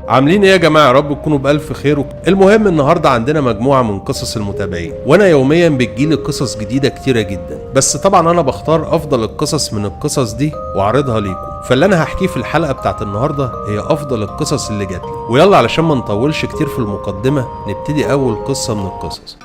عاملين ايه يا جماعة؟ يا رب تكونوا بألف خير. المهم النهاردة عندنا مجموعة من قصص المتابعين، وانا يوميا بتجيلي قصص جديدة كتيرة جدا، بس طبعا انا بختار افضل القصص من القصص دي واعرضها ليكم. فاللي انا هحكيه في الحلقة بتاعت النهاردة هي افضل القصص اللي جاتلي. ويلا علشان ما نطولش كتير في المقدمة نبتدي اول قصة من القصص.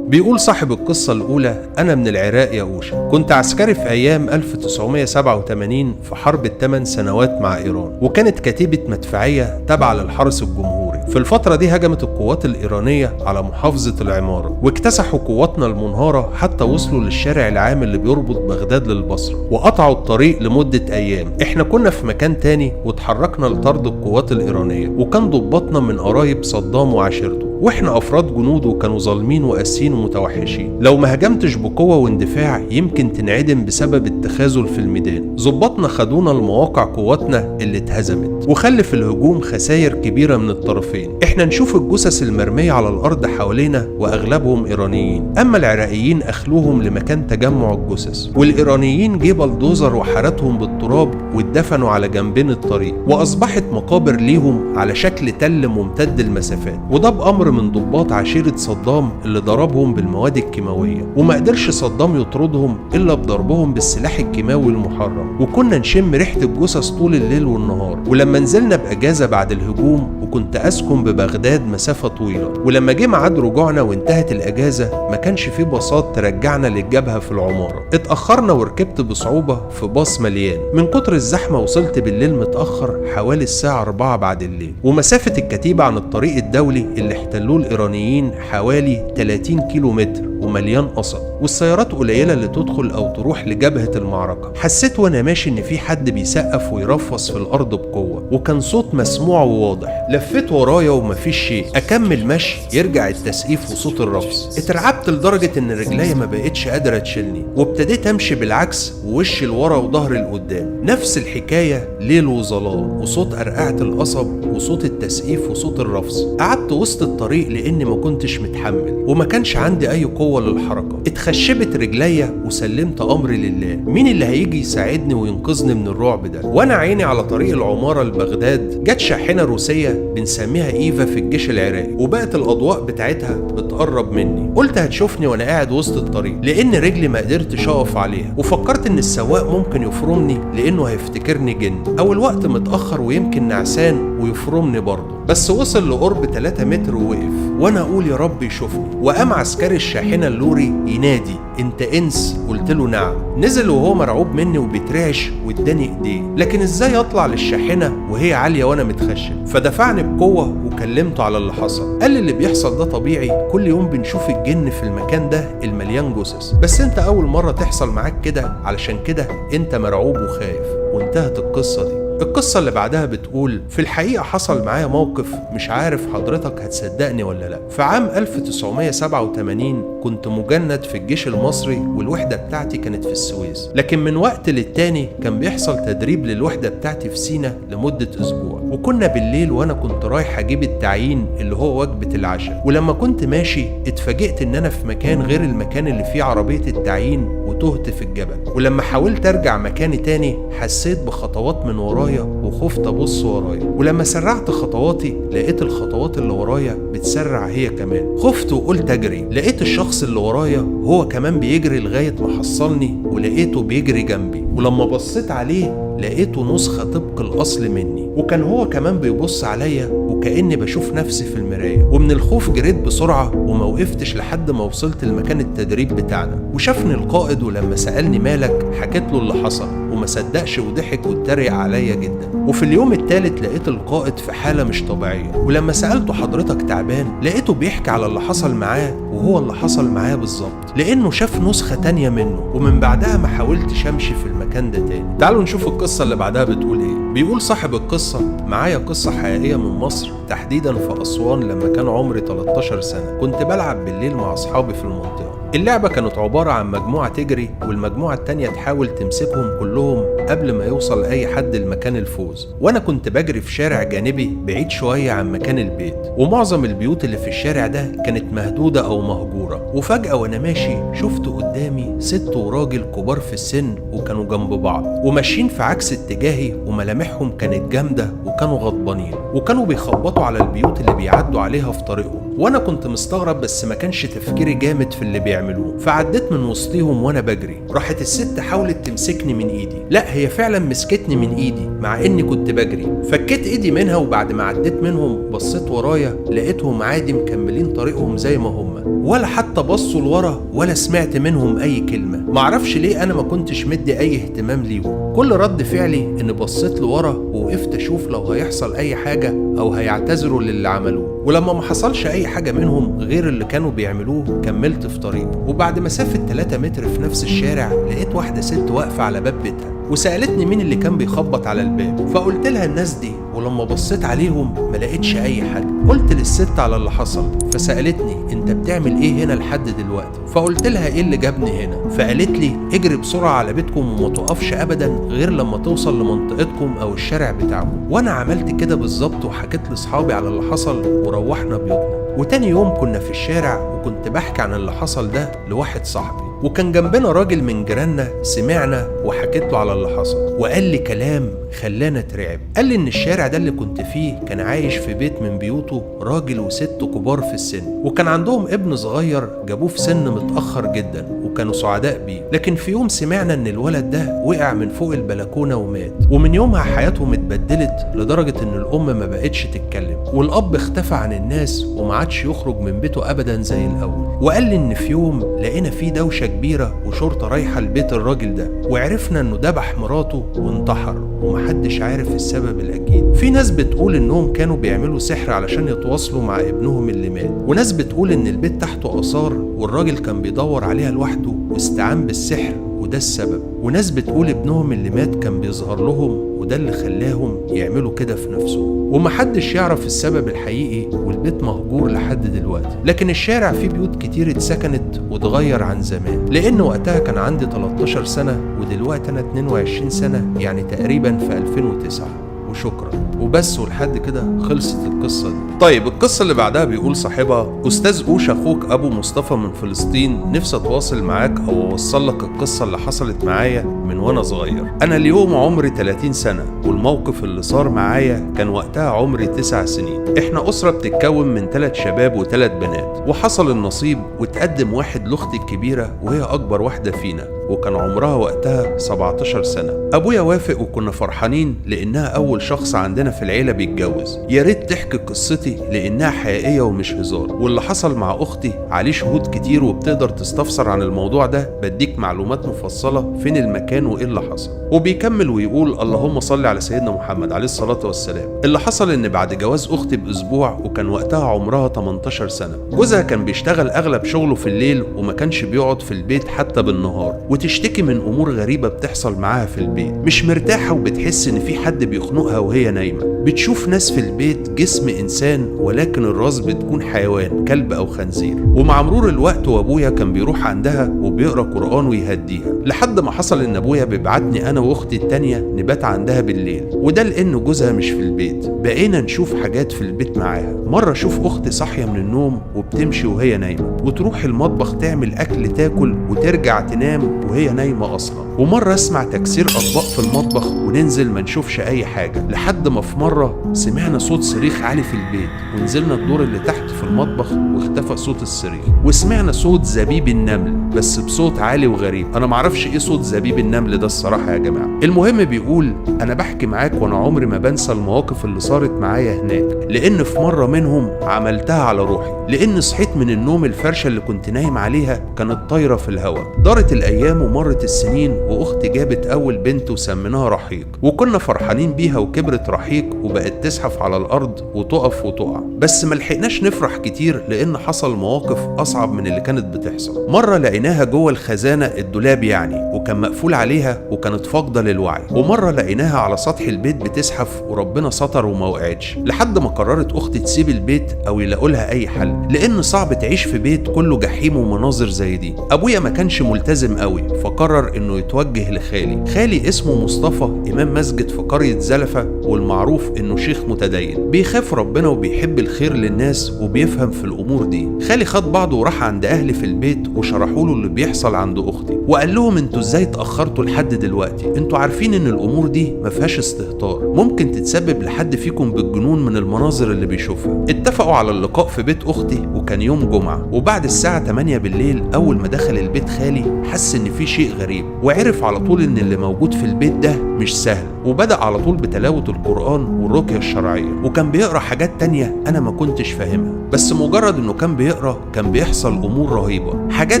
بيقول صاحب القصة الأولى: أنا من العراق يا أوشا، كنت عسكري في أيام 1987 في حرب ال8 سنوات مع إيران، وكانت كتيبة مدفعية تابعة للحرس الجمهوري. في الفترة دي هجمت القوات الإيرانية على محافظة العمارة، واكتسحوا قواتنا المنهارة حتى وصلوا للشارع العام اللي بيربط بغداد للبصرة، وقطعوا الطريق لمدة أيام. إحنا كنا في مكان تاني وتحركنا لطرد القوات الإيرانية، وكان ضباطنا من قرايب صدام وعشيرته، واحنا افراد جنوده كانوا ظالمين وقاسيين ومتوحشين. لو ما هجمتش بقوة واندفاع يمكن تنعدم بسبب التخاذل في الميدان. ظباطنا خدونا لمواقع قواتنا اللي اتهزمت، وخلف الهجوم خسائر كبيرة من الطرفين. احنا نشوف الجثث المرميه على الارض حوالينا واغلبهم ايرانيين، اما العراقيين اخلوهم لمكان تجمع الجثث، والايرانيين جه بلدوزر وحرتهم بالتراب واتدفنوا على جنبين الطريق، واصبحت مقابر ليهم على شكل تل ممتد المسافات، وده بامر من ضباط عشيرة صدام اللي ضربهم بالمواد الكيماوية، وما قدرش صدام يطردهم إلا بضربهم بالسلاح الكيماوي المحرم. وكنا نشم ريحة الجثث طول الليل والنهار. ولما نزلنا بأجازة بعد الهجوم، وكنت أسكن ببغداد مسافة طويلة، ولما جه ميعاد رجوعنا وانتهت الأجازة ما كانش في باصات ترجعنا للجبهة في العمارة. اتأخرنا وركبت بصعوبة في باص مليان من كتر الزحمة. وصلت بالليل متأخر حوالي الساعة 4 بعد الليل، ومسافة الكتيبة عن الطريق الدولي اللي احتلوه الإيرانيين حوالي 30 كيلو متر ومليان قصب، والسيارات قليلة اللي تدخل أو تروح لجبهة المعركة. حسيت وأنا ماشي إن في حد بيسقف ويرفص في الأرض بقوة، وكان صوت مسموع وواضح. لفيت ورايا ومفيش شيء، أكمل مشي يرجع التسقيف وصوت الرفص. اترعبت لدرجة إن رجليا ما بقتش قادرة تشيلني، وابتديت أمشي بالعكس ووشي لورا وظهري لقدام. نفس الحكاية، ليل وظلام وصوت قرقعة القصب وصوت التسقيف وصوت الرفص. قعدت وسط الطريق لأني ما كنتش متحمل وما كانش عندي أي قوة للحركة. اتخشبت رجليا وسلمت أمري لله، مين اللي هيجي يساعدني وينقذني من الرعب ده؟ وأنا عيني على طريق العمارة لبغداد جت شاحنة روسية بنسميها إيفا في الجيش العراقي، وبقت الأضواء بتاعتها بتقرب مني. قلت هتشوفني وأنا قاعد وسط الطريق لأن رجلي ما قدرتش أقف عليها، وفكرت إن السواق ممكن يفرمني لأنه هيفتكرني جن، أو الوقت متأخر ويمكن نعسان ويفرمني برضه. بس وصل لقرب 3 متر ووقف، وانا اقول يا رب يشوفني. وقام عسكري الشاحنة اللوري ينادي: انت انس؟ قلت له نعم. نزل وهو مرعوب مني وبيترعش واداني ايديه، لكن ازاي اطلع للشاحنه وهي عالية وانا متخشب؟ فدفعني بقوة وكلمته على اللي حصل. قال لي اللي بيحصل ده طبيعي، كل يوم بنشوف الجن في المكان ده المليان جثث، بس انت اول مرة تحصل معاك كده، علشان كده انت مرعوب وخايف. وانتهت القصة دي. القصة اللي بعدها بتقول: في الحقيقة حصل معايا موقف مش عارف حضرتك هتصدقني ولا لا. في عام 1987 كنت مجند في الجيش المصري، والوحدة بتاعتي كانت في السويس، لكن من وقت للتاني كان بيحصل تدريب للوحدة بتاعتي في سينا لمدة أسبوع. وكنا بالليل وأنا كنت رايح أجيب التعيين اللي هو وجبة العشاء، ولما كنت ماشي اتفاجئت إن أنا في مكان غير المكان اللي فيه عربية التعيين، وتهت في الجبل. ولما حاولت أرجع مكاني تاني حسيت بخطوات من ورايا وخفت ابص ورايا، ولما سرعت خطواتي لقيت الخطوات اللي ورايا بتسرع هي كمان. خفت وقلت اجري، لقيت الشخص اللي ورايا هو كمان بيجري لغاية ما حصلني، ولقيته بيجري جنبي. ولما بصيت عليه لقيته نسخة طبق الأصل مني، وكان هو كمان بيبص عليا وكأني بشوف نفسي في المراية. ومن الخوف جريت بسرعة وما وقفتش لحد ما وصلت لمكان التدريب بتاعنا. وشافني القائد، ولما سألني مالك حكيت له اللي حصل، وما صدقش وضحك واتريق عليا جدا. وفي اليوم الثالث لقيت القائد في حالة مش طبيعية، ولما سألته حضرتك تعبان لقيته بيحكي على اللي حصل معاه، وهو اللي حصل معاه بالظبط لأنه شاف نسخة تانية منه. ومن بعدها ما حاولتش أمشي في المكان ده تاني. تعالوا نشوف القصة اللي بعدها بتقول ايه. بيقول صاحب القصة: معايا قصة حقيقية من مصر، تحديدا في أسوان، لما كان عمري 13 سنة. كنت بلعب بالليل مع أصحابي في المنطقة، اللعبة كانت عبارة عن مجموعة تجري والمجموعة التانية تحاول تمسكهم كلهم قبل ما يوصل أي حد لمكان الفوز. وأنا كنت بجري في شارع جانبي بعيد شوية عن مكان البيت، ومعظم البيوت اللي في الشارع ده كانت مهدودة أو مهجورة. وفجأة وأنا ماشي شفت قدامي ست وراجل كبار في السن، وكانوا جنب بعض وماشيين في عكس اتجاهي، وملامحهم كانت جامدة وكانوا غضبانين، وكانوا بيخبطوا على البيوت اللي بيعدوا عليها في طريقهم. وانا كنت مستغرب، بس ما كانش تفكيري جامد في اللي بيعملوه، فعديت من وسطيهم وانا بجري. راحت الست حاولت تمسكني من ايدي، لا هي فعلا مسكتني من ايدي مع اني كنت بجري. فكيت ايدي منها، وبعد ما عديت منهم بصيت ورايا لقيتهم عادي مكملين طريقهم زي ما هم، ولا حتى بصوا لورا ولا سمعت منهم اي كلمة. معرفش ليه انا ما كنتش مدي اي اهتمام ليهم. كل رد فعلي ان بصيت لورا ووقفت اشوف لو هيحصل اي حاجة او هيعتذروا للي عملوه، ولما ما حصلش اي حاجة منهم غير اللي كانوا بيعملوه كملت في طريقي. وبعد مسافة 3 متر في نفس الشارع لقيت واحدة ست واقفة على باب بيتها، وسألتني مين اللي كان بيخبط على الباب، فقلت لها الناس دي. ولما بصيت عليهم ما لقيتش اي حد. قلت للست على اللي حصل، فسألتني انت بتعمل ايه هنا لحد دلوقتي؟ فقلت لها ايه اللي جابني هنا، فقالت لي اجري بسرعة على بيتكم وما تقفش ابدا غير لما توصل لمنطقتكم او الشارع بتاعكم. وانا عملت كده بالظبط، وحكيت لاصحابي على اللي حصل وروحنا بيوتنا. وتاني يوم كنا في الشارع، وكنت بحكي عن اللي حصل ده لواحد صاحبي، وكان جنبنا راجل من جيراننا سمعنا وحكيت له على اللي حصل، وقال لي كلام خلانا اترعب. قال لي ان الشارع ده اللي كنت فيه كان عايش في بيت من بيوته راجل وست كبار في السن، وكان عندهم ابن صغير جابوه في سن متأخر جدا وكانوا سعداء بيه. لكن في يوم سمعنا ان الولد ده وقع من فوق البلكونة ومات، ومن يومها حياتهم اتبدلت لدرجة ان الام ما بقتش تتكلم، والاب اختفى عن الناس وما عادش يخرج من بيته ابدا زي الاول. وقال لي ان في يوم لقينا فيه دوشة كبيرة وشرطة رايحة لبيت الراجل ده، وعرفنا انه ذبح مراته وانتحر، ومحدش عارف السبب الاكيد. في ناس بتقول انهم كانوا بيعملوا سحر علشان يتواصلوا مع ابنهم اللي مات، وناس بتقول ان البيت تحته آثار والراجل كان بيدور عليها لوحده واستعان بالسحر وده السبب، وناس بتقول ابنهم اللي مات كان بيظهر لهم وده اللي خلاهم يعملوا كده في نفسهم، ومحدش يعرف السبب الحقيقي، والبيت مهجور لحد دلوقتي. لكن الشارع فيه بيوت كتير اتسكنت واتغير عن زمان، لان وقتها كان عندي 13 سنة ودلوقتي انا 22 سنة، يعني تقريبا في 2009. وشكرا وبس، ولحد كده خلصت القصة دي. طيب القصة اللي بعدها بيقول صاحبها: أستاذ أوش أخوك أبو مصطفى من فلسطين، نفسي أتواصل معاك أو أوصل لك القصة اللي حصلت معايا من وأنا صغير. أنا اليوم عمري 30 سنة، والموقف اللي صار معايا كان وقتها عمري 9 سنين. إحنا أسرة بتتكون من 3 شباب و3 بنات، وحصل النصيب وتقدم واحد لأختي الكبيرة وهي أكبر واحدة فينا، وكان عمرها وقتها 17 سنة. أبويا وافق وكنا فرحانين لأنها أول شخص عندنا في العيلة بيتجوز. يا ريت تحكي قصتي لأنها حقيقية ومش هزار، واللي حصل مع أختي عليه شهود كتير وبتقدر تستفسر عن الموضوع ده، بديك معلومات مفصلة فين المكان وإيه اللي حصل. وبيكمل ويقول: اللهم صل على سيدنا محمد عليه الصلاة والسلام. اللي حصل إن بعد جواز أختي بأسبوع، وكان وقتها عمرها 18 سنة، جوزها كان بيشتغل أغلب شغله في الليل وما كانش بيقعد في البيت حتى بالنهار، وتشتكي من أمور غريبة بتحصل معاها في البيت، مش مرتاحة وبتحس إن في حد بيخنقها وهي نايمة. بتشوف ناس في البيت جسم إنسان ولكن الراس بتكون حيوان، كلب أو خنزير. ومع مرور الوقت وأبويا كان بيروح عندها وبيقرأ قرآن ويهديها، لحد ما حصل إن أبويا بيبعتني أنا وأختي التانية نبات عندها بالليل، وده لأن جوزها مش في البيت. بقينا نشوف حاجات في البيت معاها. مرة أشوف أختي صاحية من النوم وبتمشي وهي نايمة، وتروح المطبخ تعمل أكل تاكل وترجع تنام وهي نايمة أصلا. ومرة أسمع تكسير أطباق في المطبخ وننزل ما نشوفش أي حاجة، لحد ما في مرة سمعنا صوت صريخ عالي في البيت، ونزلنا الدور اللي تحت في المطبخ واختفى صوت الصريخ، وسمعنا صوت زبيب النمل بس بصوت عالي وغريب. أنا معرفش إيه صوت زبيب النمل ده الصراحة يا جماعة. المهم بيقول: أنا بحكي معاك وأنا عمري ما بنسى المواقف اللي صارت معايا هناك، لأن في مرة منهم عملتها على روحي، لأن صحيت من النوم الفرشة اللي كنت نايم عليها كانت طايرة في الهواء. دارت الأيام ومرت السنين، وأختي جابت أول بنت وسميناها رحيق، وكنا فرحانين بيها، وكبرت رحيق وبقت تزحف على الارض وتقف وتقع. بس ما لحقناش نفرح كتير لان حصل مواقف اصعب من اللي كانت بتحصل. مرة لقيناها جوه الخزانة، الدولاب يعني، وكان مقفول عليها وكانت فاقدة للوعي. ومرة لقيناها على سطح البيت بتزحف وربنا ستر وما وقعتش، لحد ما قررت اختي تسيب البيت او يلاقوا لها اي حل، لان صعب تعيش في بيت كله جحيم ومناظر زي دي. ابويا ما كانش ملتزم قوي، فقرر انه يتوجه لخالي. خالي اسمه مصطفى، امام مسجد في قرية زلفة، والمعروف انه شيخ متدين بيخاف ربنا وبيحب الخير للناس وبيفهم في الامور دي. خالي خد بعضه وراح عند اهلي في البيت وشرحوا له اللي بيحصل عند اختي، وقال لهم انتوا ازاي اتاخرتوا لحد دلوقتي؟ انتوا عارفين ان الامور دي ما فيهاش استهتار، ممكن تتسبب لحد فيكم بالجنون من المناظر اللي بيشوفها. اتفقوا على اللقاء في بيت اختي، وكان يوم جمعة، وبعد الساعة 8 بالليل اول ما دخل البيت خالي حس ان في شيء غريب، وعرف على طول ان اللي موجود في البيت ده مش سهل، وبدأ على طول بتلاوة القرآن والرقية الشرعية، وكان بيقرأ حاجات تانية انا ما كنتش فاهمها، بس مجرد انه كان بيقرأ كان بيحصل امور رهيبة. حاجات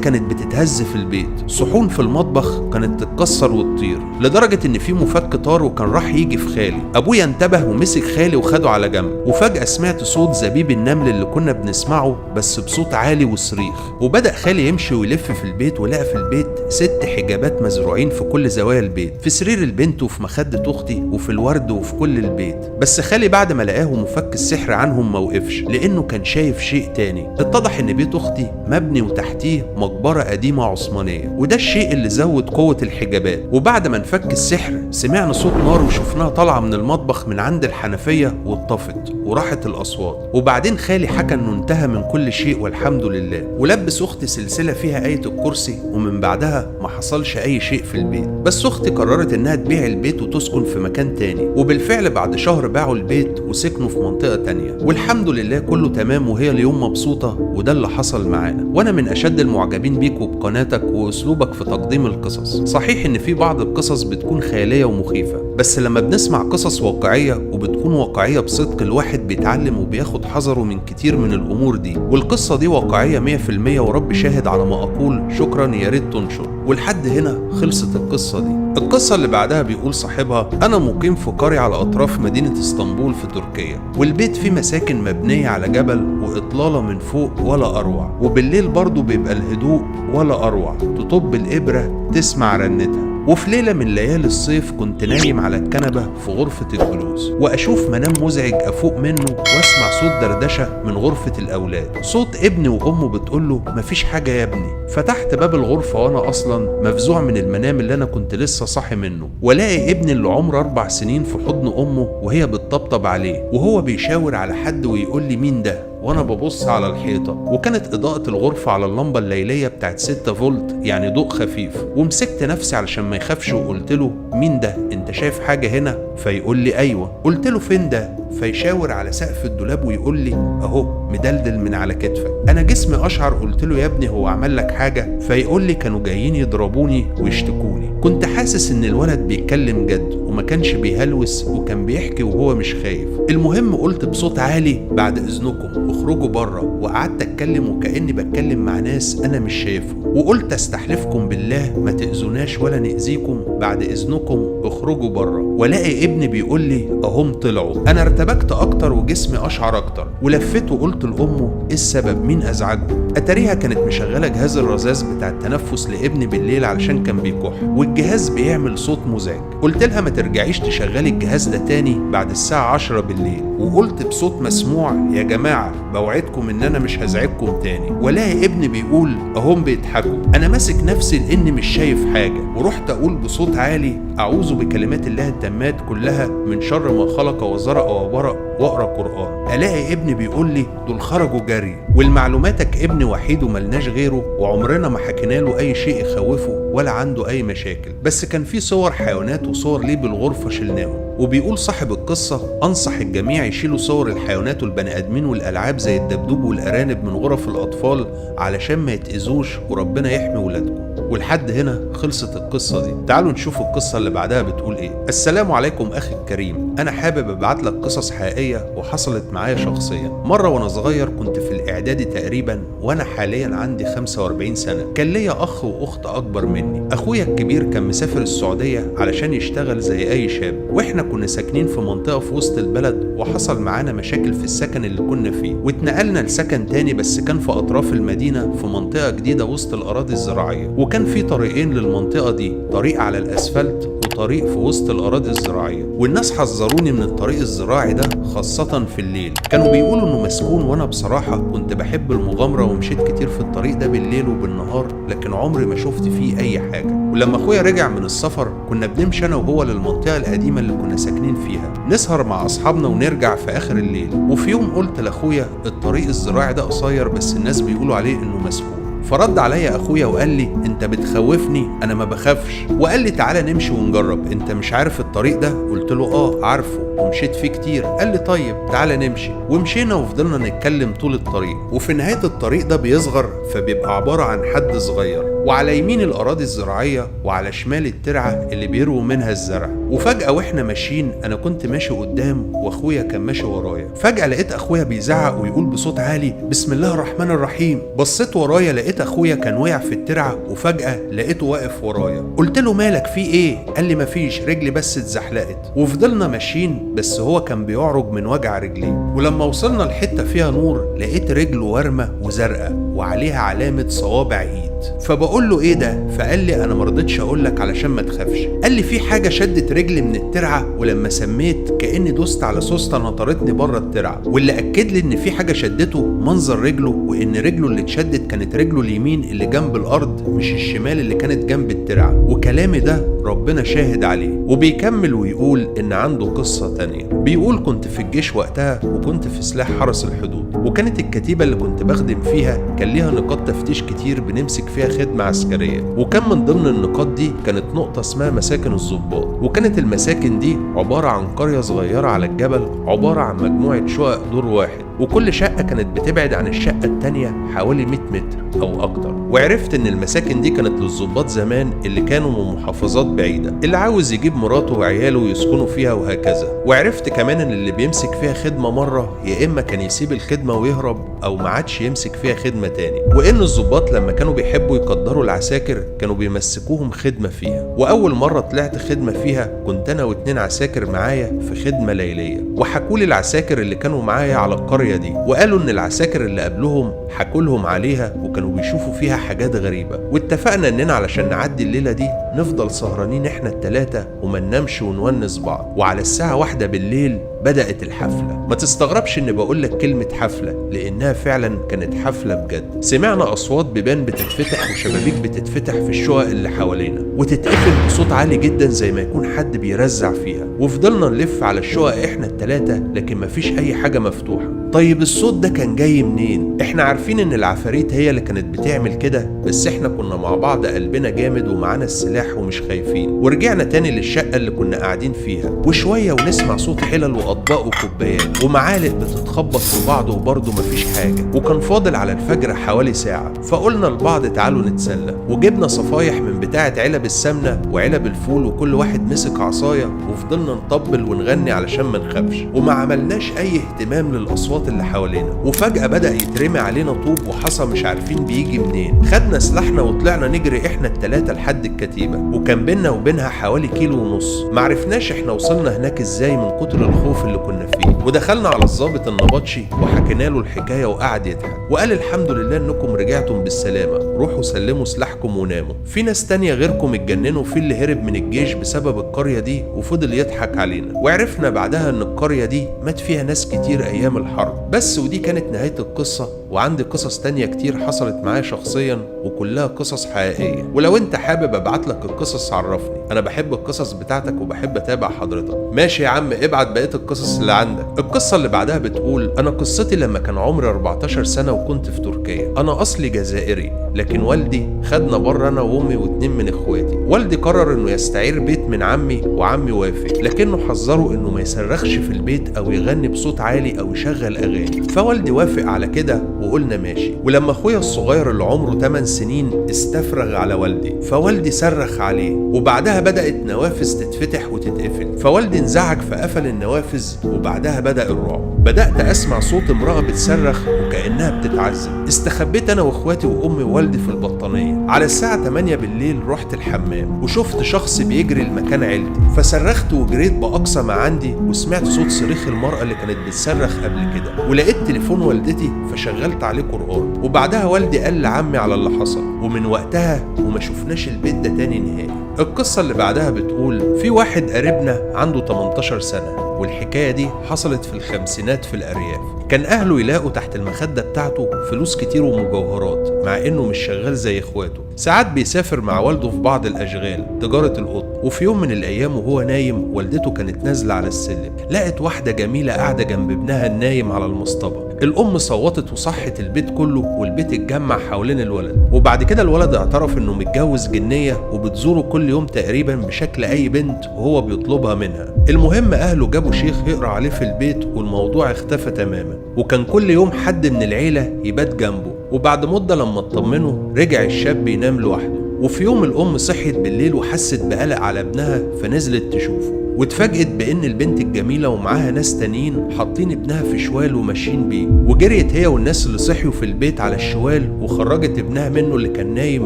كانت بتتهز في البيت، صحون في المطبخ كانت تتكسر وتطير، لدرجة ان في مفك طار وكان راح يجي في خالي. ابويا انتبه ومسك خالي وخده على جنب، وفجأة سمعت صوت زبيب النمل اللي كنا بنسمعه بس بصوت عالي وصريخ. وبدأ خالي يمشي ويلف في البيت، ولقى في البيت 6 حجابات مزروعين في كل زوايا البيت، في سرير البنت وفي مخدة اختي وفي الورد وفي كل البيت. بس خالي بعد ما لقاه مفك السحر عنهم ما وقفش، لانه كان شايف شيء تاني. اتضح ان بيت اختي مبني وتحتيه مقبرة قديمة عثمانية، وده الشيء اللي زود قوة الحجابات. وبعد ما انفك السحر سمعنا صوت نار وشفناها طالعة من المطبخ من عند الحنفية واتطفت وراحت الأصوات. وبعدين خالي حكى انه انتهى من كل شيء والحمد لله، ولبس اختي سلسلة فيها آية الكرسي، ومن بعدها ما حصلش اي شيء في البيت. بس اختي قررت انها تبيع البيت وتسكن في مكان تاني، وبالفعل بعد شهر باعوا البيت وسكنوا في منطقة تانية، والحمد لله كله تمام وهي اليوم مبسوطة. وده اللي حصل معانا. وانا من اشد المعجبين بيك وبقناتك واسلوبك في تقديم القصص. صحيح ان في بعض القصص بتكون خيالية ومخيفة، بس لما بنسمع قصص واقعية وبتكون واقعية بصدق الواحد بيتعلم وبياخد حذره من كتير من الامور دي. والقصة دي واقعية 100% ورب شاهد على ما اقول. شكرا، يا ريت تنشر. ولحد هنا خلصت القصة دي. القصة اللي بعدها بيقول صاحبها: أنا مقيم في قرية على أطراف مدينة اسطنبول في تركيا، والبيت فيه مساكن مبنية على جبل وإطلالة من فوق ولا أروع، وبالليل برضو بيبقى الهدوء ولا أروع، تطب الإبرة تسمع رنتها. وفي ليلة من ليالي الصيف كنت نايم على الكنبة في غرفة الجلوس، وأشوف منام مزعج أفوق منه وأسمع صوت دردشة من غرفة الأولاد، صوت ابني وأمه بتقوله مفيش حاجة يا ابني. فتحت باب الغرفة وأنا أصلا مفزوع من المنام اللي أنا كنت لسه صاحي منه، ولاقي ابني اللي عمره 4 سنين في حضن أمه وهي بتطبطب عليه، وهو بيشاور على حد ويقول لي مين ده، وانا ببص على الحيطة، وكانت اضاءه الغرفة على اللمبة الليلية بتاعت 6 فولت، يعني ضوء خفيف. ومسكت نفسي علشان ما يخافش وقلت له مين ده؟ انت شايف حاجة هنا؟ فيقول لي ايوه. قلت له فين ده؟ فيشاور على سقف الدولاب ويقول لي اهو مدلدل من على كتفك. انا جسمي اشعر، قلت له يا ابني هو عمل لك حاجة؟ فيقول لي كانوا جايين يضربوني ويشتكوني. كنت حاسس ان الولد بيتكلم جد وما كانش بيهلوس، وكان بيحكي وهو مش خايف. المهم قلت بصوت عالي بعد اذنكم اخرجوا بره، وقعدت اتكلم وكاني بتكلم مع ناس انا مش شايفهم، وقلت استحلفكم بالله ما تاذوناش ولا ناذيكم، بعد اذنكم اخرجوا بره. والاقي ابني بيقول لي اهم طلعوا. انا ارتبكت اكتر وجسمي اشعر اكتر، ولفيت وقلت لامه ايه السبب؟ مين ازعجه؟ اتاريها كانت مشغله جهاز الرذاذ بتاع التنفس لابني بالليل علشان كان بيكح، والجهاز بيعمل صوت مزعج. قلت لها ما ترجعيش تشغلي الجهاز ده تاني بعد الساعة 10 بالليل، وقلت بصوت مسموع يا جماعة بوعدكم ان انا مش هزعجكم تاني. ولاقي ابني بيقول اهم بيضحكوا. انا ماسك نفسي لاني مش شايف حاجة، ورحت اقول بصوت عالي اعوذ بكلمات الله التامات كلها من شر ما خلق وزرع وبرأ، واقرا قرآن. الاقي ابني بيقول لي دول خرجوا جري. والمعلوماتك ابني وحيد وملناش غيره، وعمرنا ما حكينا له اي شيء يخوفه ولا عنده اي مشاكل، بس كان في صور حيوانات وصور ليه بالغرفة شلناهم. وبيقول صاحب القصة أنصح الجميع يشيلوا صور الحيوانات والبني آدمين والألعاب زي الدبدوب والأرانب من غرف الأطفال علشان ما يتأذوش، وربنا يحمي ولادكم. ولحد هنا خلصت القصة دي. تعالوا نشوف القصة اللي اللي بعدها بتقول ايه. السلام عليكم اخي الكريم، انا حابب ابعت لك قصص حقيقية وحصلت معايا شخصيا. مرة وانا صغير كنت في الاعدادي تقريبا، وانا حاليا عندي 45 سنة. كان ليا اخ واخت اكبر مني. اخويا الكبير كان مسافر السعودية علشان يشتغل زي اي شاب، واحنا كنا ساكنين في منطقة في وسط البلد، وحصل معانا مشاكل في السكن اللي كنا فيه، واتنقلنا لسكن تاني بس كان في اطراف المدينة في منطقة جديدة وسط الاراضي الزراعية. وكان في طريقين للمنطقة دي، طريق على الاسفلت وطريق في وسط الاراضي الزراعية. والناس حذروني من الطريق الزراعي ده خاصة في الليل، كانوا بيقولوا انه مسكون، وانا بصراحة كنت بحب المغامرة ومشيت كتير في الطريق ده بالليل وبالنهار، لكن عمري ما شفت فيه اي حاجة. ولما اخويا رجع من السفر كنا بنمشي انا وهو للمنطقة القديمة اللي كنا ساكنين فيها، نسهر مع اصحابنا ونرجع في اخر الليل. وفي يوم قلت لاخويا الطريق الزراعي ده قصير بس الناس بيقولوا عليه انه مسكون. فرد عليا اخويا وقال لي انت بتخوفني، انا ما بخافش. وقال لي تعالى نمشي ونجرب، انت مش عارف الطريق ده؟ قلت له اه عارفه ومشيت فيه كتير. قال لي طيب تعالى نمشي. ومشينا وفضلنا نتكلم طول الطريق. وفي نهاية الطريق ده بيصغر فبيبقى عبارة عن حد صغير، وعلى يمين الأراضي الزراعية وعلى شمال الترعة اللي بيرووا منها الزرع. وفجأة واحنا ماشيين، أنا كنت ماشي قدام وأخويا كان ماشي ورايا، فجأة لقيت أخويا بيزعق ويقول بصوت عالي بسم الله الرحمن الرحيم. بصيت ورايا لقيت أخويا كان وقع في الترعة، وفجأة لقيته واقف ورايا. قلت له مالك في إيه؟ قال لي مفيش، رجلي بس اتزحلقت. وفضلنا ماشيين بس هو كان بيعرج من وجع رجليه. ولما وصلنا لحتة فيها نور لقيت رجله وارمة وزرقاء وعليها علامة صوابع ايد. فبقول له ايه ده؟ فقال لي انا مرضتش اقول لك علشان ما تخافش. قال لي في حاجة شدت رجلي من الترعه، ولما سميت كاني دوست على سوسته نطرتني بره الترعه. واللي اكد لي ان في حاجة شدته منظر رجله، وان رجله اللي اتشدت كانت رجله اليمين اللي جنب الارض مش الشمال اللي كانت جنب الترعه. وكلامي ده ربنا شاهد عليه. وبيكمل ويقول ان عنده قصة تانية. بيقول كنت في الجيش وقتها وكنت في سلاح حرس الحدود، وكانت الكتيبة اللي كنت بخدم فيها كان ليها نقاط تفتيش كتير بنمسك فيها خدمة عسكرية. وكان من ضمن النقاط دي كانت نقطة اسمها مساكن الضباط. وكانت المساكن دي عبارة عن قرية صغيرة على الجبل، عبارة عن مجموعة شقق دور واحد، وكل شقة كانت بتبعد عن الشقة التانية حوالي 100 متر أو أكتر. وعرفت إن المساكن دي كانت للضباط زمان اللي كانوا من محافظات بعيدة، اللي عاوز يجيب مراته وعياله يسكنوا فيها وهكذا. وعرفت كمان إن اللي بيمسك فيها خدمة مرة يا إما كان يسيب الخدمة ويهرب أو ما عادش يمسك فيها خدمة تاني. وإن الضباط لما كانوا بيحبوا يقدروا العساكر كانوا بيمسكوهم خدمة فيها. وأول مرة طلعت خدمة فيها كنت أنا واتنين عساكر معايا في خدمة ليلية، وحكوا لي العساكر اللي كانوا معايا على القرية دي، وقالوا إن العساكر اللي قبلهم حكوا لهم عليها وكانوا بيشوفوا فيها حاجات غريبة. واتفقنا إننا علشان نعدي الليلة دي نفضل سهرانين إحنا التلاتة وما ننامش ونونس بعض. وعلى الساعة 1 بالليل بدأت الحفلة. ما تستغربش إن بقولك كلمة حفلة لأنها فعلا كانت حفلة بجد. سمعنا أصوات بيبان بتتفتح وشبابيك بتتفتح في الشقق اللي حوالينا وتتقفل بصوت عالي جدا زي ما يكون حد بيرزع فيها. وفضلنا نلف على الشقق إحنا التلاتة لكن مفيش أي حاجة مفتوحة. طيب الصوت ده كان جاي منين؟ احنا عارفين ان العفاريت هي اللي كانت بتعمل كده، بس احنا كنا مع بعض قلبنا جامد ومعانا السلاح ومش خايفين. ورجعنا تاني للشقة اللي كنا قاعدين فيها، وشوية ونسمع صوت حلل واطباق وكوبايات ومعالق بتتخبط في بعض وبرضه مفيش حاجة. وكان فاضل على الفجر حوالي ساعة، فقلنا لبعض تعالوا نتسلى، وجبنا صفايح من بتاعة علب السمنة وعلب الفول، وكل واحد مسك عصاية وفضلنا نطبل ونغني علشان ما نخافش، وما عملناش اي اهتمام للاصوات اللي حوالينا. وفجأة بدأ يترمي علينا طوب وحصى مش عارفين بيجي منين. خدنا سلاحنا وطلعنا نجري احنا التلاتة لحد الكتيبة، وكان بينا وبينها حوالي 1.5 كيلو. معرفناش احنا وصلنا هناك ازاي من كتر الخوف اللي كنا فيه. ودخلنا على الضابط النبطشي وحكينا له الحكاية وقعد يضحك وقال الحمد لله انكم رجعتم بالسلامة، روحوا سلموا سلاحكم وناموا. في ناس تانية غيركم اتجننوا، في اللي هرب من الجيش بسبب القرية دي وفضل يضحك علينا. وعرفنا بعدها ان القرية دي مات فيها ناس كتير ايام الحرب. بس ودي كانت نهاية القصة، وعندي قصص تانية كتير حصلت معايا شخصيا وكلها قصص حقيقية. ولو انت حابب ابعت لك القصص عرفني، انا بحب القصص بتاعتك وبحب اتابع حضرتك. ماشي يا عم، ابعت بقية القصص اللي عندك. القصة اللي بعدها بتقول انا قصتي لما كان عمري 14 سنة وكنت في تركيا. انا اصلي جزائري، لكن والدي خدنا بره انا وامي واتنين من اخواتي. والدي قرر انه يستعير بيت من عمي، وعمي وافق، لكنه حذره انه ما يصرخش في البيت او يغني بصوت عالي او يشغل اغاني. فوالدي وافق على كده وقلنا ماشي. ولما اخويا الصغير اللي عمره 8 سنين استفرغ على والدي، فوالدي صرخ عليه، وبعدها بدأت نوافذ تتفتح وتتقفل، فوالدي انزعج فقفل النوافذ، وبعدها بدأ الرعب. بدأت أسمع صوت امرأة بتصرخ وكأنها بتتعذب. استخبيت أنا وإخواتي وأمي ووالدي في البطانية. على الساعة 8 بالليل رحت الحمام وشفت شخص بيجري لمكان عيلتي، فصرخت وجريت بأقصى ما عندي، وسمعت صوت صريخ المرأة اللي كانت بتصرخ قبل كده، ولقيت تليفون والدتي فشغلت عليه قرآن. وبعدها والدي قال لعمي على اللي حصل، ومن وقتها وما شفناش البيت ده تاني نهائي. القصة اللي بعدها بتقول في واحد قريبنا عنده 18 سنة، والحكاية دي حصلت في الخمسينات في الأرياف. كان أهله يلاقوا تحت المخدة بتاعته فلوس كتير ومجوهرات، مع إنه مش شغال زي إخواته. ساعات بيسافر مع والده في بعض الأشغال تجارة القطن. وفي يوم من الأيام وهو نايم، والدته كانت نازلة على السلم، لقت واحدة جميلة قاعدة جنب ابنها النايم على المصطبة. الأم صوتت وصحت البيت كله، والبيت اتجمع حوالين الولد. وبعد كده الولد اعترف إنه متجوز جنية وبتزوره كل يوم تقريبا بشكل أي بنت وهو بيطلبها منها. المهم أهله جابوا شيخ يقرأ عليه في البيت، والموضوع اختفى تماما، وكان كل يوم حد من العيلة يبات جنبه. وبعد مدة لما اطمنوا رجع الشاب ينام لوحده. وفي يوم الأم صحيت بالليل وحست بقلق على ابنها، فنزلت تشوفه، واتفاجئت بان البنت الجميلة ومعاها ناس تانيين حاطين ابنها في شوال وماشيين بيه. وجريت هي والناس اللي صحيوا في البيت على الشوال وخرجت ابنها منه اللي كان نايم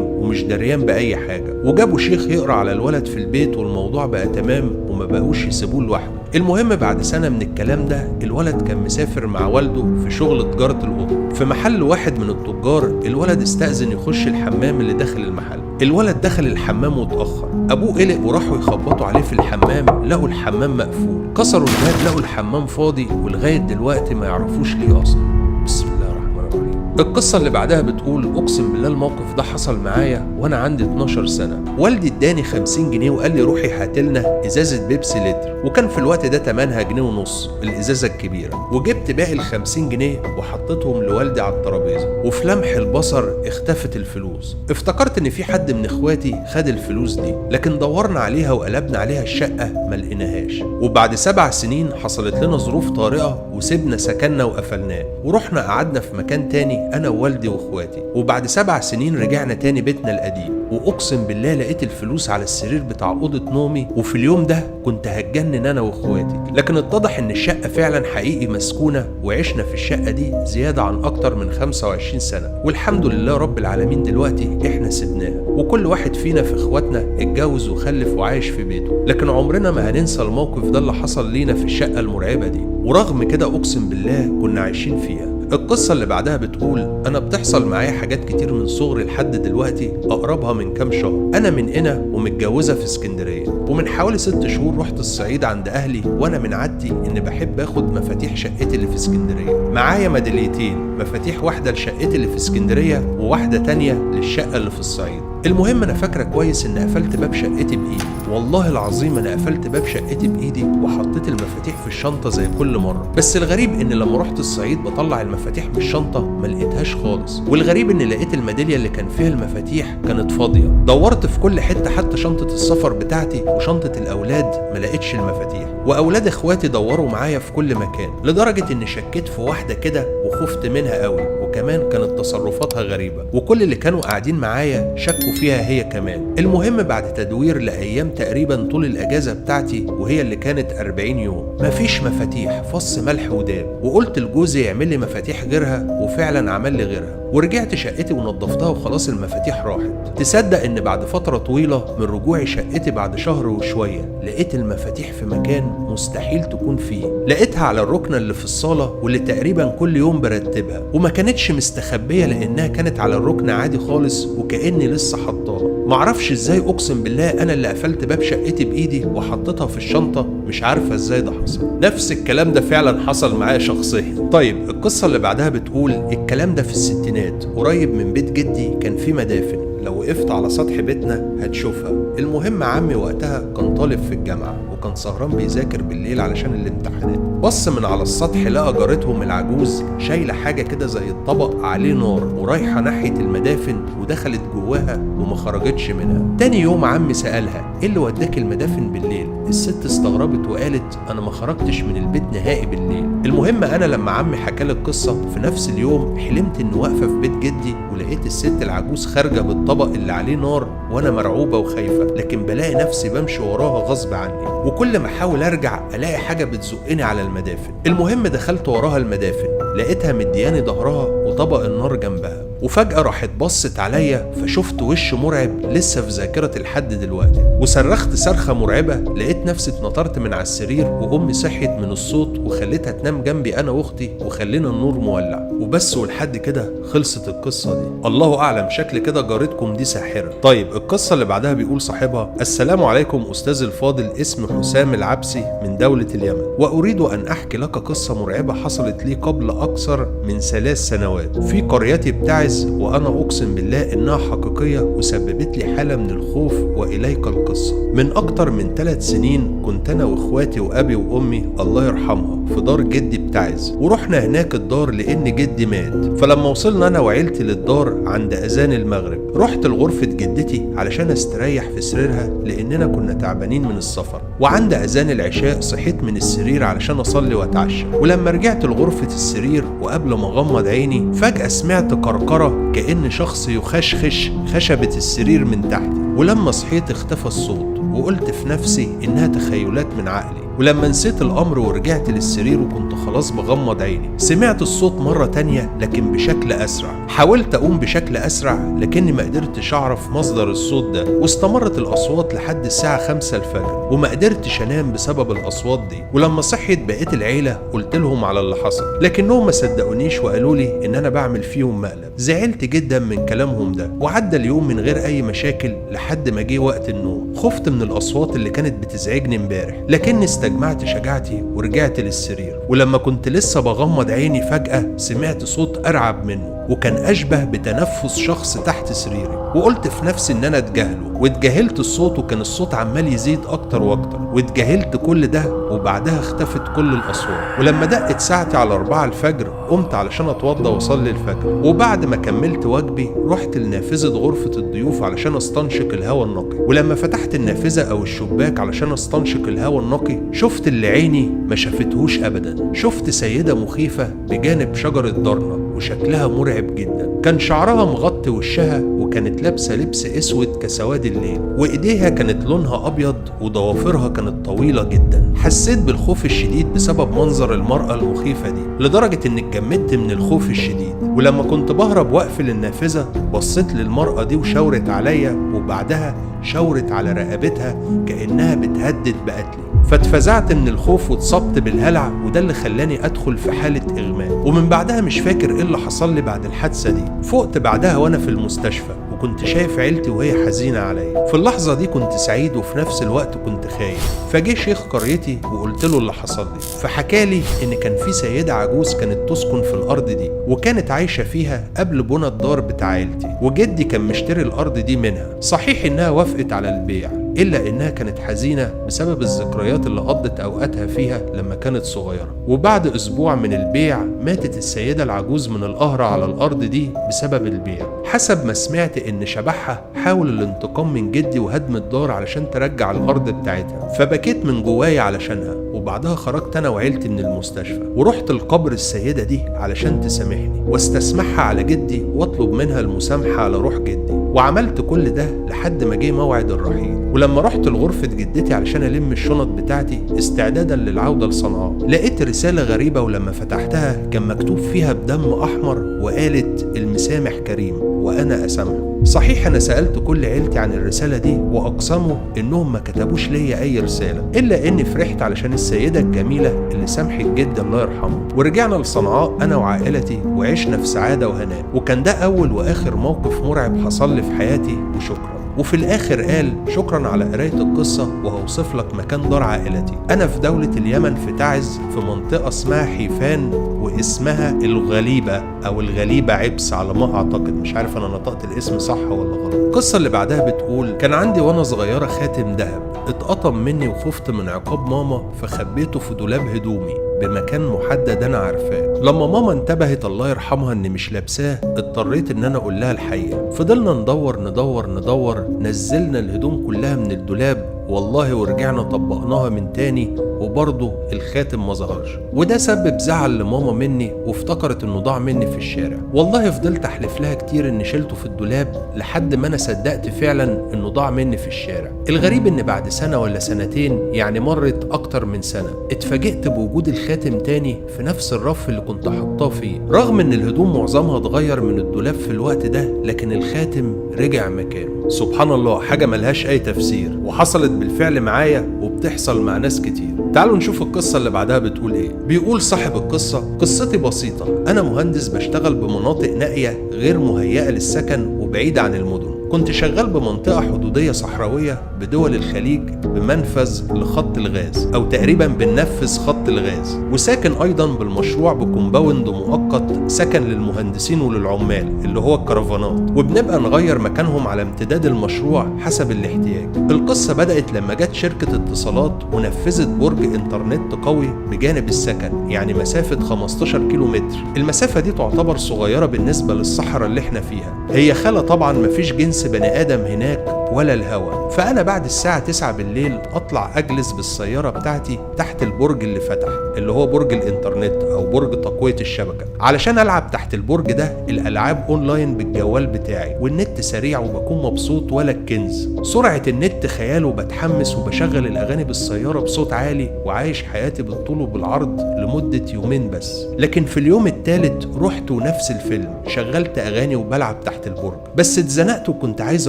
ومش دريان باي حاجة، وجابوا شيخ يقرا على الولد في البيت، والموضوع بقى تمام وما بقوش يسيبوه لوحده. المهم بعد سنة من الكلام ده الولد كان مسافر مع والده في شغل تجارة القطن في محل واحد من التجار. الولد استأذن يخش الحمام اللي داخل المحل. الولد دخل الحمام واتأخر، أبوه قلق وراحوا يخبطوا عليه في الحمام، لقوا الحمام مقفول، كسروا الباب لقوا الحمام فاضي، ولغاية دلوقتي ما يعرفوش ليه أصلا. بسم الله الرحمن الرحيم. القصة اللي بعدها بتقول أقسم بالله الموقف ده حصل معايا وأنا عندي 12 سنة. والدي اداني 50 جنيه وقال لي روحي هاتلنا إزازة بيبسي لتر، وكان في الوقت ده تمنها 1.5 جنيه الإزازة الكبيرة. وجبت باقي ال50 جنيه وحطيتهم لوالدي على الترابيزة، وفي لمح البصر اختفت الفلوس. افتكرت إن في حد من إخواتي خد الفلوس دي، لكن دورنا عليها وقلبنا عليها الشقة ما لقيناهاش. وبعد 7 سنين حصلت لنا ظروف طارئة وسيبنا سكننا وقفلناه، ورحنا قعدنا في مكان تاني أنا ووالدي وإخواتي. وبعد 7 سنين رجعنا تاني بيتنا القديم، وأقسم بالله لقيت الفلوس على السرير بتاع أوضة نومي. وفي اليوم ده كنت هتجنن أنا وإخواتي، لكن اتضح إن الشقة فعلا حقيقي مسكونة، وعشنا في الشقة دي زيادة عن أكتر من 25 سنة، والحمد لله رب العالمين دلوقتي إحنا سيبناها، وكل واحد فينا في إخواتنا اتجوز وخلف وعايش في بيته. لكن عمرنا ما هننسى الموقف ده اللي حصل لينا في الشقة المرعبة دي، ورغم كده أقسم بالله كنا عايشين فيها. القصة اللي بعدها بتقول أنا بتحصل معايا حاجات كتير من صغري لحد دلوقتي، أقربها من كام شهر. أنا من هنا ومتجوزة في اسكندرية، ومن حوالي 6 شهور رحت الصعيد عند أهلي، وأنا من عادتي إن بحب آخد مفاتيح شقتي اللي في اسكندرية. معايا ميداليتين، مفاتيح واحدة لشقتي اللي في اسكندرية وواحدة تانية للشقة اللي في الصعيد. المهم أنا فاكرة كويس إن قفلت باب شقتي بإيدي، والله العظيم أنا قفلت باب شقتي بإيدي وحطيت المفاتيح في الشنطة زي كل مرة. بس الغريب إن لما رحت الصعيد بطلع المفاتيح من الشنطة ما لقيتهاش خالص، والغريب إن لقيت الميدالية اللي كان فيها المفاتيح كانت فاضية. دورت في كل حتة حتى شنطة السفر بتاعتي وشنطة الأولاد ما لقيتش المفاتيح، وأولاد إخواتي دوروا معايا في كل مكان، لدرجة إن شكيت في واحدة كده وخفت منها قوي، وكمان كانت تصرفاتها غريبة، وكل اللي كانوا قاعدين معايا شكوا فيها هي كمان. المهم بعد تدوير لأيام تقريبا طول الأجازة بتاعتي، وهي اللي كانت 40 يوم، مفيش مفاتيح، فص ملح وداب. وقلت لجوزي يعمل لي مفاتيح غيرها، وفعلا عمل لي غيرها، ورجعت شقتي ونظفتها وخلاص المفاتيح راحت. تصدق ان بعد فترة طويلة من رجوعي شقتي بعد شهر وشوية لقيت المفاتيح في مكان مستحيل تكون فيه. لقيتها على الركنة اللي في الصالة واللي تقريبا كل يوم برتبها، وما كانتش مستخبية لانها كانت على الركنة عادي خالص وكأني لسه حطاها. معرفش ازاي، اقسم بالله انا اللي قفلت باب شقتي بايدي وحطيتها في الشنطة، مش عارفة ازاي ده حصل. نفس الكلام ده فعلا حصل معايا شخصيا. طيب القصة اللي بعدها بتقول الكلام ده في الستينات، قريب من بيت جدي كان في مدافن، لو وقفت على سطح بيتنا هتشوفها. المهم عمي وقتها كان طالب في الجامعة، وكان كان سهران بيذاكر بالليل علشان الامتحانات. بص من على السطح لقى جارتهم العجوز شايلة حاجة كده زي الطبق عليه نار ورايحة ناحية المدافن، ودخلت جواها وما خرجتش منها. تاني يوم عمي سألها ايه اللي وداك المدافن بالليل؟ الست استغربت وقالت انا ما خرجتش من البيت نهائي بالليل. المهم انا لما عمي حكى لي القصة في نفس اليوم حلمت ان واقفة في بيت جدي ولقيت الست العجوز خارجة بالطبق اللي عليه نار، وانا مرعوبة وخايفة، لكن بلاقي نفسي بمشي وراها غصب عني، وكل ما احاول ارجع الاقي حاجة بتزقني على المدافن. المهم دخلت وراها المدافن، لقيتها مدياني ظهرها وطبق النار جنبها، وفجأة راحت بصت عليا فشفت وش مرعب لسه في ذاكرتي لحد دلوقتي، وصرخت صرخة مرعبة. لقيت نفسي اتنطرت من على السرير، وأمي صحيت من الصوت وخليتها تنام جنبي أنا وأختي، وخلينا النور مولع وبس. ولحد كده خلصت القصة دي. الله أعلم، شكل كده جارتكم دي ساحرة. طيب القصة اللي بعدها بيقول صاحبها: السلام عليكم أستاذ الفاضل، اسمي حسام العبسي من دولة اليمن، وأريد أن أحكي لك قصة مرعبة حصلت لي قبل أكثر من 3 سنوات في قريتي بتعز، وأنا أقسم بالله إنها حقيقية وسببت لي حالة من الخوف. وإليك القصة. من أكتر من 3 سنين كنت أنا وإخواتي وأبي وأمي الله يرحمها في دار جدي بتعز، ورحنا هناك الدار لأن جدي مات. فلما وصلنا أنا وعيلتي للدار عند أذان المغرب، رحت لغرفة جدتي علشان استريح في سريرها لأننا كنا تعبانين من السفر. وعند أذان العشاء صحيت من السرير علشان أصلي وأتعشى، ولما رجعت لغرفة السرير وقبل ما أغمض عيني فجأة سمعت كركرة كأن شخص يخشخش خشبة السرير من تحتي. ولما صحيت اختفى الصوت، وقلت في نفسي إنها تخيلات من عقلي. ولما نسيت الأمر ورجعت للسرير وكنت خلاص بغمض عيني، سمعت الصوت مرة تانية لكن بشكل أسرع. حاولت أقوم بشكل أسرع لكني ما قدرتش أعرف مصدر الصوت ده، واستمرت الأصوات لحد الساعة 5 الفجر وما قدرتش أنام بسبب الأصوات دي. ولما صحيت بقيت العيلة قلت لهم على اللي حصل، لكنهم ما صدقونيش وقالوا لي إن أنا بعمل فيهم مقلب. زعلت جدا من كلامهم ده، وعدى اليوم من غير أي مشاكل لحد ما جه وقت النوم. خفت من الأصوات اللي كانت بتزعجني امبارح، لكني استجمعت شجاعتي ورجعت للسرير. ولما كنت لسه بغمض عيني فجأة سمعت صوت أرعب منه، وكان أشبه بتنفس شخص تحت سريري، وقلت في نفسي إن أنا أتجاهله، واتجاهلت الصوت، وكان الصوت عمال يزيد أكتر وأكتر، واتجاهلت كل ده. وبعدها اختفت كل الأصوات. ولما دقت ساعتي على 4 الفجر قمت علشان أتوضى وأصلي الفجر، وبعد ما كملت واجبي رحت لنافذة غرفة الضيوف علشان استنشق الهواء النقي. ولما فتحت النافذة أو الشباك علشان استنشق الهواء النقي شفت اللي عيني ما شافتهوش أبدا. شفت سيدة مخيفة بجانب شجرة درنة وشكلها مرعب جدا، كان شعرها مغطي وشها، وكانت لابسة لبس اسود كسواد الليل، وايديها كانت لونها ابيض وضوافرها كانت طويلة جدا. حسيت بالخوف الشديد بسبب منظر المرأة المخيفة دي، لدرجة اني اتجمدت من الخوف الشديد. ولما كنت بهرب واقفل النافذة بصيت للمرأة دي وشاورت عليا، وبعدها شاورت على رقبتها كأنها بتهدد بقتلي. فاتفزعت من الخوف واتصبت بالهلع، وده اللي خلاني ادخل في حالة اغماء. ومن بعدها مش فاكر ايه اللي حصل لي بعد الحادثة دي. فقت بعدها وانا في المستشفى، وكنت شايف عيلتي وهي حزينة عليا. في اللحظة دي كنت سعيد وفي نفس الوقت كنت خايف. فجه شيخ قريتي وقلت له اللي حصل لي، فحكالي ان كان في سيدة عجوز كانت تسكن في الارض دي، وكانت عايشة فيها قبل بنى الدار بتاع عيلتي، وجدي كان مشتري الارض دي منها. صحيح انها وافقت على البيع، إلا إنها كانت حزينة بسبب الذكريات اللي قضت أوقاتها فيها لما كانت صغيرة. وبعد أسبوع من البيع ماتت السيدة العجوز من القهر على الأرض دي بسبب البيع. حسب ما سمعت إن شبحها حاول الانتقام من جدي وهدم الدار علشان ترجع الأرض بتاعتها، فبكيت من جوايا علشانها. وبعدها خرجت أنا وعيلتي من المستشفى ورحت لقبر السيدة دي علشان تسامحني واستسمحها على جدي واطلب منها المسامحة على روح جدي. وعملت كل ده لحد ما جه موعد الرحيل. ولما رحت لغرفة جدتي علشان ألم الشنط بتاعتي استعدادا للعودة لصنعاء، لقيت رسالة غريبة، ولما فتحتها كان مكتوب فيها بدم أحمر وقالت: المسامح كريم وأنا أسامحه. صحيح أنا سألت كل عيلتي عن الرسالة دي وأقسموا إنهم ما كتبوش ليا أي رسالة، إلا إني فرحت علشان السيدة الجميلة اللي سامحت جدي الله يرحمه. ورجعنا لصنعاء أنا وعائلتي وعشنا في سعادة وهناء، وكان ده أول وآخر موقف مرعب حصل لي في حياتي. وشكرا. وفي الآخر قال شكرا على قراية القصة وهوصف لك مكان دار عائلتي. أنا في دولة اليمن في تعز، في منطقة اسمها حيفان واسمها الغليبة أو الغليبة عبس على ما أعتقد، مش عارف أنا نطقت الاسم صح ولا غلط. القصة اللي بعدها بتقول كان عندي وأنا صغيرة خاتم ذهب اتقطم مني وخفت من عقاب ماما فخبيته في دولاب هدومي بمكان محدد انا عارفاه. لما ماما انتبهت الله يرحمها اني مش لابساه اضطريت ان انا اقول لها الحقيقة. فضلنا ندور ندور ندور، نزلنا الهدوم كلها من الدولاب والله، ورجعنا طبقناها من تاني وبرضه الخاتم ما ظهرش، وده سبب زعل لماما مني وافتكرت انه ضاع مني في الشارع. والله فضلت احلف لها كتير ان شلته في الدولاب لحد ما انا صدقت فعلا انه ضاع مني في الشارع. الغريب ان بعد سنة ولا سنتين، يعني مرت اكتر من سنة، اتفاجئت بوجود الخاتم تاني في نفس الرف اللي كنت حطاه فيه، رغم ان الهدوم معظمها اتغير من الدولاب في الوقت ده، لكن الخاتم رجع مكانه. سبحان الله، حاجة ملهاش اي تفسير، وحصلت بالفعل معايا وبتحصل مع ناس كتير. تعالوا نشوف القصة اللي بعدها بتقول ايه. بيقول صاحب القصة قصتي بسيطة، انا مهندس بشتغل بمناطق نائية غير مهيئة للسكن وبعيدة عن المدن. كنت شغال بمنطقة حدودية صحراوية بدول الخليج بمنفذ لخط الغاز، أو تقريبا بننفذ خط الغاز، وساكن أيضا بالمشروع ب compound مؤقت سكن للمهندسين وللعمال اللي هو الكرفانات، وبنبقى نغير مكانهم على امتداد المشروع حسب الاحتياج. القصة بدأت لما جت شركة اتصالات ونفذت برج انترنت قوي بجانب السكن، يعني مسافة 15 كيلو متر. المسافة دي تعتبر صغيرة بالنسبة للصحراء اللي احنا فيها، هي خلا طبعا مفيش جنس بني آدم هناك ولا الهوا. فأنا بعد الساعة 9 بالليل أطلع أجلس بالسيارة بتاعتي تحت البرج اللي فتح، اللي هو برج الإنترنت أو برج تقوية الشبكة، علشان ألعب تحت البرج ده الألعاب أونلاين بالجوال بتاعي، والنت سريع وبكون مبسوط ولا الكنز. سرعة النت خيال، وبتحمس وبشغل الأغاني بالسيارة بصوت عالي وعايش حياتي بالطول وبالعرض لمدة يومين بس. لكن في اليوم الثالث رحت ونفس الفيلم، شغلت أغاني وبلعب تحت البرج، بس اتزنقت وكنت عايز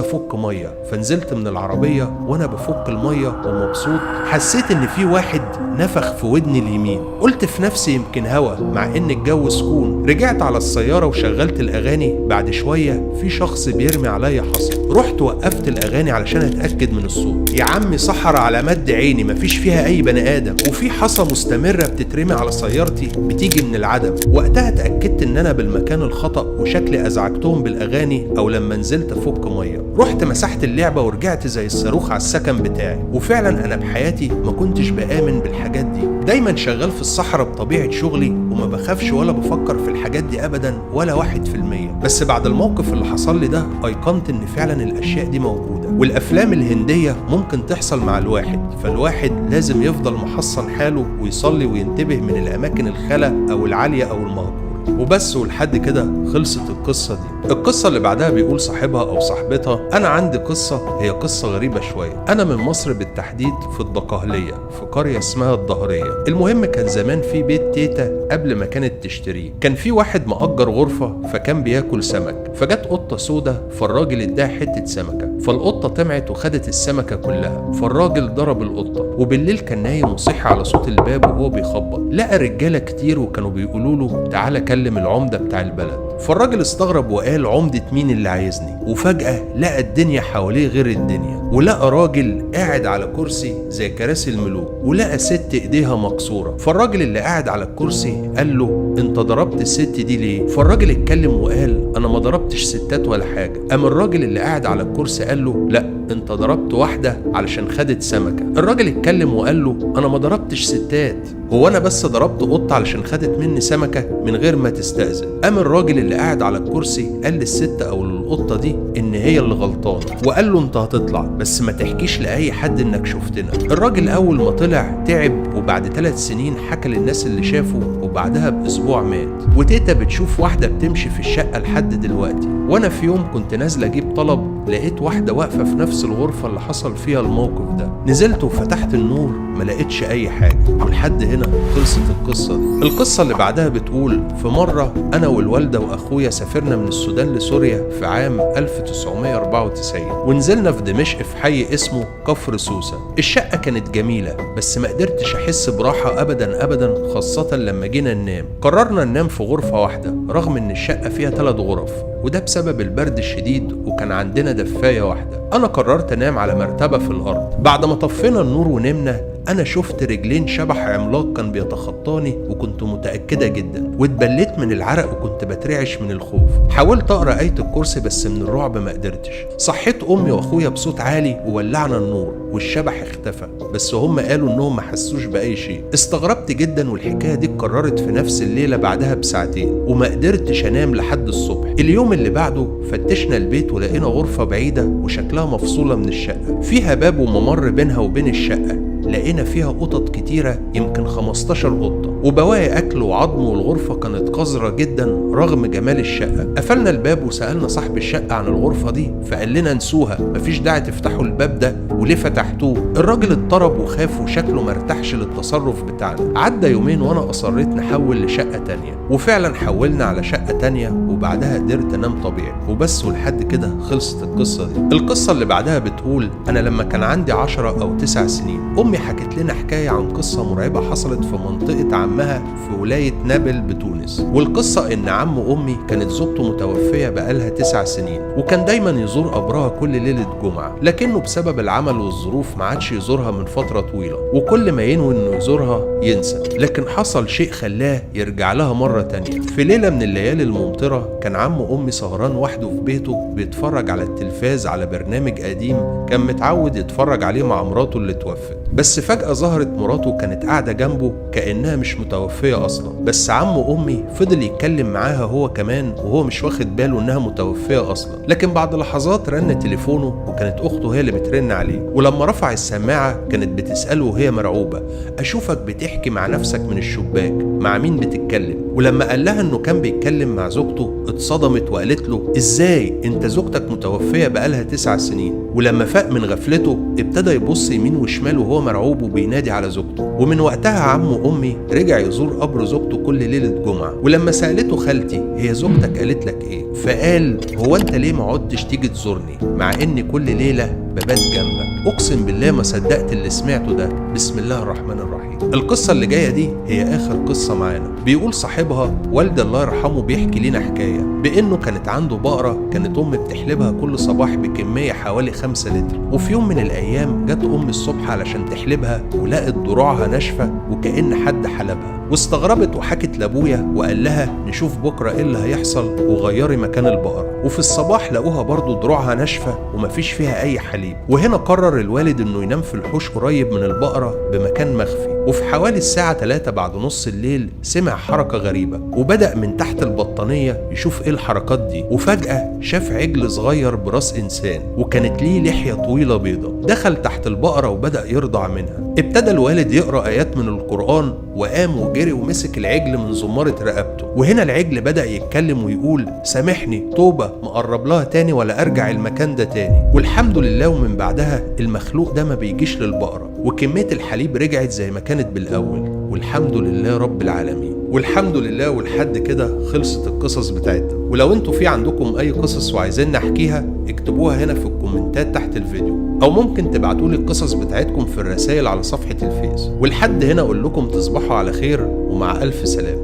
أفك مية، فنزلت من العربية وأنا بفك المية ومبسوط، حسيت إن في واحد نفخ في ودني اليمين. قلت في نفسي يمكن هوا مع إن الجو سكون. رجعت على السيارة وشغلت الأغاني. بعد شوية في شخص بيرمي عليا حصى، رحت وقفت الأغاني علشان أتأكد من الصوت. يا عمي صحرا على مد عيني مفيش فيها أي بني آدم، وفي حصى مستمرة بتترمي على سيارتي بتيجي من العدم. وقتها اتأكدت إن أنا بالمكان الخطأ وشكلي أزعجتهم بالأغاني أو لما نزلت أفك مية. رحت مسحت اللعبة ورجعت زي الصاروخ على السكن بتاعي. وفعلا أنا بحياتي ما كنتش بآمن بالحاجات دي، دايما شغال في الصحراء بطبيعة شغلي وما بخافش ولا بفكر في الحاجات دي أبدا ولا 1%. بس بعد الموقف اللي حصل لي ده أيقنت إن فعلا الأشياء دي موجودة، والأفلام الهندية ممكن تحصل مع الواحد، فالواحد لازم يفضل محصن حاله ويصلي وينتبه من الأماكن الخلا أو العالية أو المهجورة. وبس، ولحد كده خلصت القصة دي. القصة اللي بعدها بيقول صاحبها أو صاحبتها أنا عندي قصة، هي قصة غريبة شوية. أنا من مصر بالتحديد في الدقهلية، في قرية اسمها الدهرية. المهم كان زمان في بيت تيتا قبل ما كانت تشتريه، كان في واحد مأجر غرفة فكان بياكل سمك، فجت قطة سودة فالراجل اداها حتة سمكة، فالقطة طمعت وخدت السمكة كلها، فالراجل ضرب القطة. وبالليل كان نايم وصحي على صوت الباب وهو بيخبط، لقى رجالة كتير وكانوا بيقولوا له تعالى كلم العمدة بتاع البلد. فالراجل استغرب وقال عمدة مين اللي عايزني؟ وفجأة لقى الدنيا حواليه غير الدنيا، ولقى راجل قاعد على كرسي زي كراسي الملوك، ولقى ست ايديها مكسورة. فالراجل اللي قاعد على الكرسي قال له انت ضربت الست دي ليه؟ فالراجل اتكلم وقال انا ما ضربتش ستات ولا حاجة. قام الراجل اللي قاعد على الكرسي قال له لا انت ضربت واحدة علشان خدت سمكة. الراجل اتكلم وقال له انا ما ضربتش ستات، هو انا بس ضربت قطة علشان خدت مني سمكة من غير ما تستأذن. قام الراجل اللي قاعد على الكرسي قال للست او للقطة دي ان هي اللي غلطانة، وقال له انت هتطلع بس ما تحكيش لأي حد انك شفتنا. الراجل اول ما طلع تعب، وبعد 3 سنين حكى للناس اللي شافه، وبعدها باسبوع مات. وتيتا بتشوف واحدة بتمشي في الشقة لحد دلوقتي. وانا في يوم كنت نازل اجيب طلب، لقيت واحدة واقفة في نفس الغرفة اللي حصل فيها الموقف ده. نزلت وفتحت النور ما لقيتش اي حاجة. ولحد هنا خلصت القصة دي. القصة اللي بعدها بتقول في مرة انا والوالدة واخويا سافرنا من السودان لسوريا في عام 1994، ونزلنا في دمشق في حي اسمه كفر سوسة. الشقة كانت جميلة بس ما قدرتش احس براحة ابدا ابدا، خاصة لما جينا ننام. قررنا ننام في غرفة واحدة رغم ان الشقة فيها 3 غرف، وده بسبب البرد الشديد وكان عندنا دفاية واحدة. أنا قررت أنام على مرتبة في الأرض. بعد ما طفينا النور ونمنا، أنا شفت رجلين شبح عملاق كان بيتخطاني، وكنت متأكدة جدا، واتبليت من العرق وكنت بترعش من الخوف. حاولت أقرأ آية الكرسي بس من الرعب ما قدرتش. صحيت أمي وأخويا بصوت عالي وولعنا النور والشبح اختفى، بس هم قالوا إنهم ما حسوش بأي شيء. استغربت جدا، والحكاية دي اتكررت في نفس الليلة بعدها بساعتين، وما قدرتش أنام لحد الصبح. اليوم اللي بعده فتشنا البيت ولقينا غرفة بعيدة وشكلها مفصولة من الشقة، فيها باب وممر بينها وبين الشقة. لقينا فيها قطط كتيرة، يمكن 15 قطة، وبواقي أكل وعظم، والغرفة كانت قذرة جدا رغم جمال الشقة. قفلنا الباب وسألنا صاحب الشقة عن الغرفة دي، فقال لنا انسوها، مفيش داعي تفتحوا الباب ده، وليه فتحتوه؟ الراجل اضطرب وخاف وشكله مرتاحش للتصرف بتاعنا. عدى يومين وانا اصريت نحول لشقة تانية، وفعلا حولنا على شقة تانية، وبعدها قدرت انام طبيعي وبس. ولحد كده خلصت القصة دي. القصة اللي بعدها بتقول: انا لما كان عندي 10 أو 9 سنين، امي حكت لنا حكاية عن قصة مرعبة حصلت في منطقة عمها في ولاية نابل بتونس. والقصة ان عم امي كانت زوجته متوفية بقالها 9 سنين، وكان دايما يزور قبرها كل ليلة جمعة، لكنه بسبب العمل والظروف ما عادش يزورها من فترة طويلة، وكل ما ينوي انه يزورها ينسى. لكن حصل شيء خلاه يرجع لها مرة تانية. في ليلة من الليالي الممطرة كان عم امي سهران وحده في بيته بيتفرج على التلفاز على برنامج قديم كان متعود يتفرج عليه مع مراته اللي توفت. بس فجأة ظهرت مراته، كانت قاعدة جنبه كأنها مش متوفية أصلا. بس عم أمي فضل يتكلم معاها هو كمان وهو مش واخد باله إنها متوفية أصلا. لكن بعد لحظات رن تليفونه، وكانت أخته هي اللي بترن عليه. ولما رفع السماعة كانت بتسأله وهي مرعوبة: أشوفك بتحكي مع نفسك من الشباك، مع مين بتتكلم؟ ولما قال لها إنه كان بيتكلم مع زوجته اتصدمت وقالت له: إزاي أنت زوجتك متوفية بقالها 9 سنين؟ ولما فاق من غفلته ابتدى يبص يمين وشمال وهو مرعوب وبينادي على زوجته. ومن وقتها عم امي رجع يزور قبر زوجته كل ليلة جمعه. ولما سالته خالتي: هي زوجتك قالت لك ايه؟ فقال: هو انت ليه ما عدتش تيجي تزورني مع ان كل ليلة ببات جنبك؟ اقسم بالله ما صدقت اللي سمعته ده. بسم الله الرحمن الرحيم. القصة اللي جاية دي هي اخر قصة معانا. بيقول صاحبها: والد الله يرحمه بيحكي لنا حكاية بانه كانت عنده بقرة كانت امي بتحلبها كل صباح بكمية حوالي 5 لتر. وفي يوم من الايام جت امي الصبح علشان تحلبها ولقت ضروعها ناشفة وكأن حد حلبها، واستغربت وحكت لابويا وقال لها نشوف بكره ايه اللي هيحصل وغيري مكان البقرة. وفي الصباح لقوها برضو ضروعها ناشفة ومفيش فيها اي حليب. وهنا قرر الوالد انه ينام في الحوش قريب من البقرة بمكان مخفي. وفي حوالي الساعة 3 بعد نص الليل سمع حركة غريبة، وبدأ من تحت البطانية يشوف ايه الحركات دي. وفجأة شاف عجل صغير براس انسان، وكانت ليه لحية طويلة بيضة. دخل تحت البقرة وبدأ يرضع منها. ابتدى الوالد يقرأ آيات من القرآن، وقام وجري ومسك العجل من زمارة رقبته. وهنا العجل بدأ يتكلم ويقول: سامحني، توبة، ما اقرب لها تاني ولا ارجع المكان ده تاني. والحمد لله، ومن بعدها المخلوق ده ما بيجيش للبقرة، وكمية الحليب رجعت زي ما كانت بالأول، والحمد لله رب العالمين. والحمد لله. ولحد كده خلصت القصص بتاعتنا. ولو انتوا في عندكم اي قصص وعايزين نحكيها اكتبوها هنا في الكومنتات تحت الفيديو، او ممكن تبعتولي القصص بتاعتكم في الرسائل على صفحة الفيس. ولحد هنا اقول لكم تصبحوا على خير ومع الف سلامة.